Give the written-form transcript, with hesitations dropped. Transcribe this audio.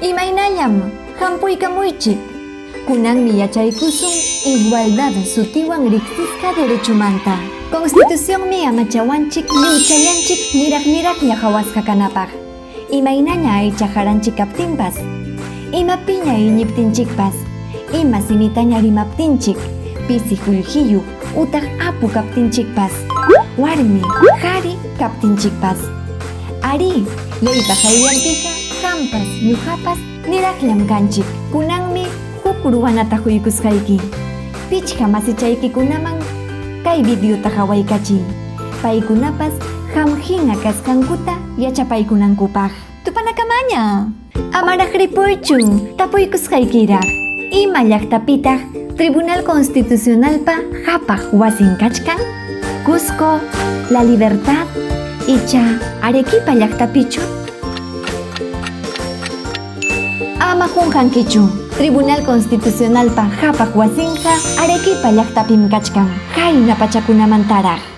Imaynallam hampuykamuychik. Kunanmi yachaykusun igualdad sutiwan riqsisqa derechomanta. Constitucionmi amachawanchik lliwchallanchik niraq niraqlla qawasqa kanapaq. Imaynaña aycha qaranchik kaptinpas, imapiña iñiptinchikpas, ima simitaña rimaptinchik, pisi qullqiyuq utaq apu kaptinchikpas, warmi, qari kaptinchikpas. Arí, leypa qayllanpiqa qampas, ñuqapas niraqllam kanchik. Kunanmi huk ruwanata quykusqayki. Pichqa masichaykikunaman kay videota qawaykachiy, paykunapas qam hina kasqankuta yachapaykunankupaq. Tupanakamaña! Amaraq ripuychu, tapuykusqaykiraq. Ima llaqtapitaq Tribunal Constitucionalpa qapaq wasin kachkan? Cusco, La Libertad icha Arequipa llaqtapichu? Ama qunqankichu, Tribunal Constitucionalpa qapaq wasinqa Arequipa llaqtapim kachkan, qayna pachakunamantaraq.